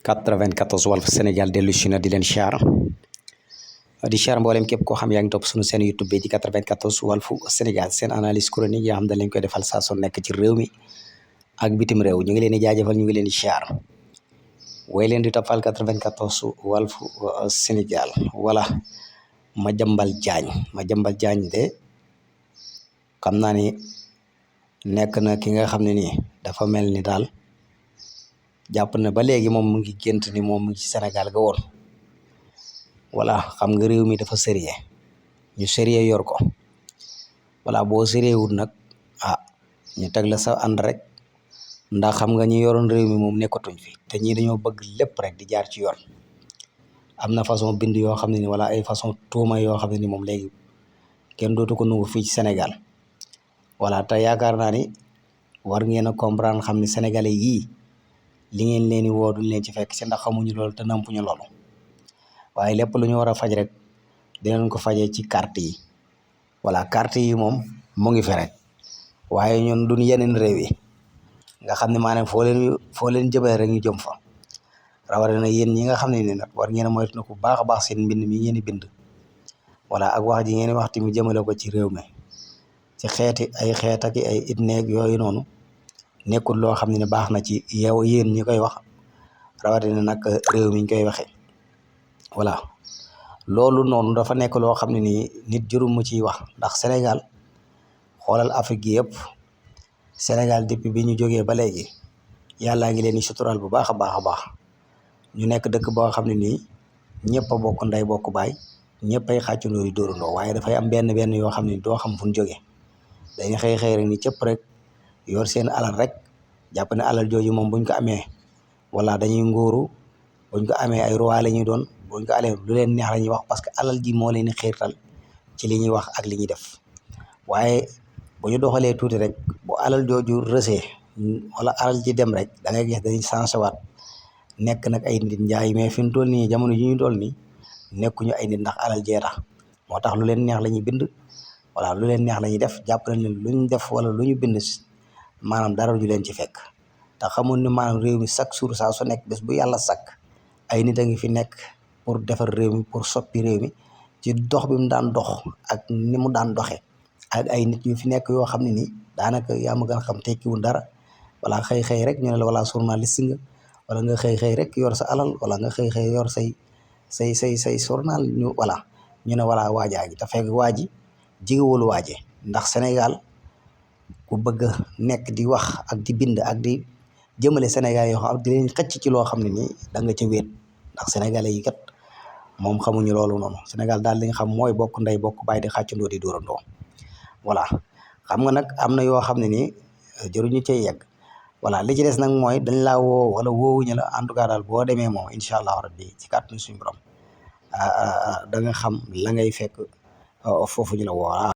94 Walf Sénégal dellu si na di leen siyaar mboolem képp koo xam yaa ngi topp suñu seen YouTube bi di 94 Walf Sénégal seen analyse chronique yoo xam dañ leen koy defal saa su nekk ci réew mi ak bitim réew ñu ngi leen di jaajëfal ñu ngi leen di siyaar way leen di toppal 94 Walf Sénégal wala Madiambal Diagne de xam naa ni nekk na ki nga xam ne nii dafa mel ni daal jàpp na ba léegi moom mu ngi gént ni moom mu ngi ci Sénégal ga woon voilà xam nga réew mi dafa sérieux ñu sérieux yor ko voilà boo sérieux wut nag ñu teg la sa ànd rek ndax xam nga ñi yoroon réew mi moom nekkatuñ fi te ñii dañoo bëgg lépp rek di jaar ci yoon am na façon bind yoo xam ne ni wala ay façon tuuma yoo xam ne ni moom léegi kenn dootu ko nungu fii ci Sénégal voilà te yaakaar naa ni war ngeen a comprendre xam ne sénégalais yii li ngeen leen di woo duñ leen ci fekk si ndax xamuñu loolu te nampuñu loolu waaye lépp lu ñu war a faj rek dinañ ko fajee ci carte yi voilà carte yi moom mu ngi fi rek waaye ñun duñ yeneen réew yi nga xam ne maanaam foo leen jëmee rek ñu jëm fa rawatina yéen ñi nga xam ne ni nag war ngeen a moytu na ku baax a baax seen mbind mi ngeen di bind voilà ak wax ji ngeen di wax tamit jëmale ko ci réew mi ci xeeti ay xeet ak ay itneeg yooyu noonu nekkul loo xam ne baax na ci yow yéen ñi koy wax rawatina nag réew mi ñu koy waxee voilà loolu noonu dafa nekk loo xam ne nii nit jurum mu ciy wax ndax Sénégal xoolal Afrique gi yëpp Sénégal depuis bi ñu jógee ba léegi yàllaa ngi leen di sutural bu baax a baax a baax ñu nekk dëkk boo xam ne nii ñëpp a bokk ndey bokk baay ñëpp ay xàccandoo di dóorandoo waaye dafay am benn yoo xam ne doo xam fu ñu jógee dañuy xëy rek ni cëpp rek yor seen alal rek jàpp ne alal jooju moom buñ ko amee wala dañuy ngóoru buñ ko amee ay roi la ñuy doon buñ ko alee lu leen neex la ñuy wax parce que alal ji moo leen di xiirtal ci li ñuy wax ak li ñuy def waaye bu ñu doxalee tuuti rek bu alal jooju rësee wala alal ji dem rek da ngay gis dañuy changé waat nekk nag ay nit njaay mais fi mu toll nii jamono ji ñu toll nii nekkuñu ay nit ndax alal jee tax moo tax lu leen neex la ñuy bind voilà lu leen neex la ñuy def jàpp nañ ne lu ñu def wala lu ñu bind maanaam dara ju leen ci fekk te xamul ne maanaam réew mi chaque jour saa su nekk bés bu yàlla sakk ay nit a ngi fi nekk pour defar réew mi pour soppi réew mi ci dox bi mu daan dox ak ni mu daan doxee ak ay nit yu fi nekk yoo xam ne nii daanaka yaa ma gën a xam tekkiwul dara wala xëy rek ñu ne la wala journaliste nga wala nga xëy rek yor sa alal wala nga xëy yor say journal ñu voilà ñu ne wala waajaa gi te fekk waa ji jigéwul waaje ndax Sénégal ku bëgg a nekk di wax ak di bind ak di jëmale Sénégal yoo xam di leen xëcc ci loo xam ne nii da nga ca wéet ndax sénégalais yi kat moom xamuñu loolu noonu Sénégal daal li nga xam mooy bokk ndey bokk baay di xàccandoo di dóorandoo voilà xam nga nag am na yoo xam ne nii jëruñu cay yegg voilà li ci des nag mooy dañ laa woo wala woowuñu la en tout cas daal boo demee moom incha allah rabbi ci kàttanu suñu borom da nga xam la ngay fekk foofu ñu la woo